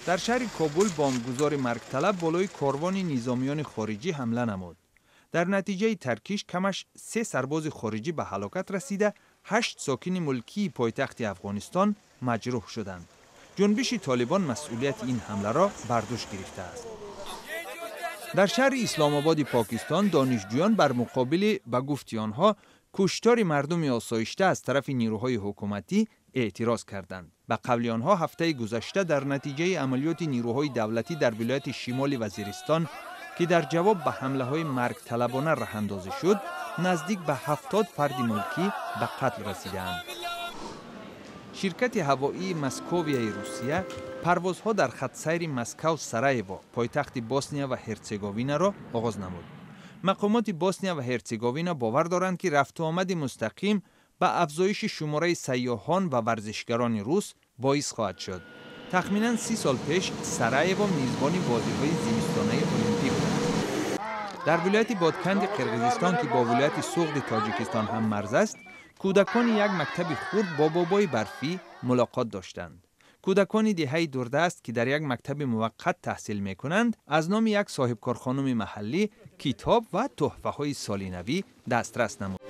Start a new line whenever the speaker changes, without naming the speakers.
Дар шаҳри Кобул бомбгузори маргталаб болои корвони низомиёни хориҷӣ ҳамла намуд. Дар натиҷаи таркиш камаш се сарбози хориҷӣ ба ҳалокат расида, ҳашт сокини мулкии пойтахти Афғонистон маҷрӯҳ шуданд. Ҷунбиши Толибон масъулияти ин ҳамларо бар дӯш гирифтааст. Дар шаҳри Исломободи Покистон донишҷӯён бар муқобили, ба гуфти онҳо, куштори мардуми осоишта аз тарафи нирӯҳои ҳукуматӣ эътироз карданд. Ба қавли онҳо, ҳафтаи гузашта дар натиҷаи амалиёти нирӯҳои давлатӣ дар вилояти Шимоли Вазиристон, ки дар ҷавоб ба ҳамлаҳои маргталабона раҳандозӣ шуд, наздик ба 70 фарди мулкӣ ба қатл расидаанд. Ширкати ҳавоии Московияи Русия парвозҳо дар хатсайри Москав Сараево, пойтахти Босния ва Ҳерцеговинаро оғоз намуд. Мақомоти Босния ва Ҳерцеговина бовар доранд, ки рафтуомади мустақим ба афзоиши шумораи сайёҳон ва варзишгарони рус боис хоҳад шуд. Тахминан 30 сол пеш Сараево мизбони бозиҳои зимистонаи Олимпӣ будааст. Дар вилояти Бодканди Қирғизистон, ки бо вилояти Суғди Тоҷикистон ҳаммарз аст, кӯдакони як мактаби хурд бо бобои барфӣ мулоқот доштанд. Кӯдакони деҳаи дурдаст, ки дар як мактаби муваққат таҳсил мекунанд, аз номи як соҳибкорхонуми маҳаллӣ китоб ва тӯҳфаҳои солинавӣ дастрас намуданд.